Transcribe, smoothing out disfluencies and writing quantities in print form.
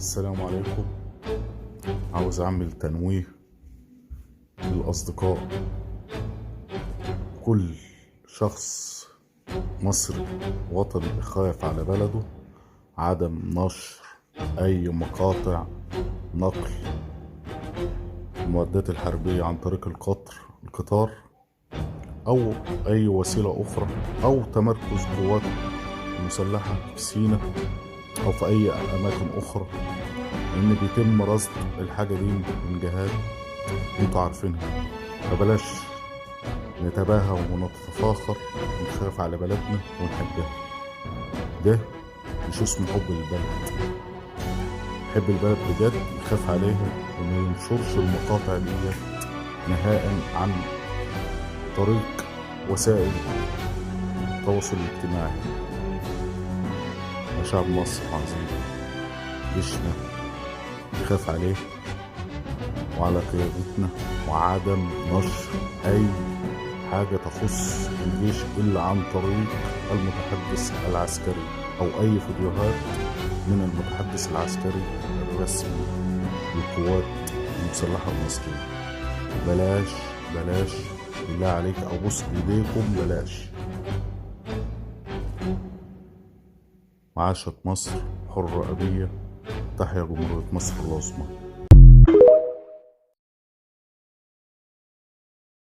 السلام عليكم. عاوز اعمل تنويه للاصدقاء. كل شخص مصري وطني خايف على بلده عدم نشر اي مقاطع نقل المعدات الحربية عن طريق القطار او اي وسيلة اخرى او تمركز قوات المسلحة في سيناء او في اي اماكن اخرى، لان بيتم رصد الحاجة دي من جهات انتوا عارفينها. فبلاش نتباهى ونتفاخر ونخاف على بلدنا ونحبها. ده مش اسمه حب البلد. حب البلد بجد يخاف عليها وما ينشرش المقاطع دي نهائا عن طريق وسائل التواصل الاجتماعي. يا شعب مصر العظيم، جيشنا يخاف عليه وعلى قيادتنا، وعدم نشر أي حاجة تخص الجيش إلا عن طريق المتحدث العسكري أو أي فيديوهات من المتحدث العسكري الرسمي للقوات المسلحة المصرية. بلاش بلاش بالله عليك، أبوس إيديكم بلاش. وعاشت مصر حرة أبية، تحيا جمهورية مصر العظمى.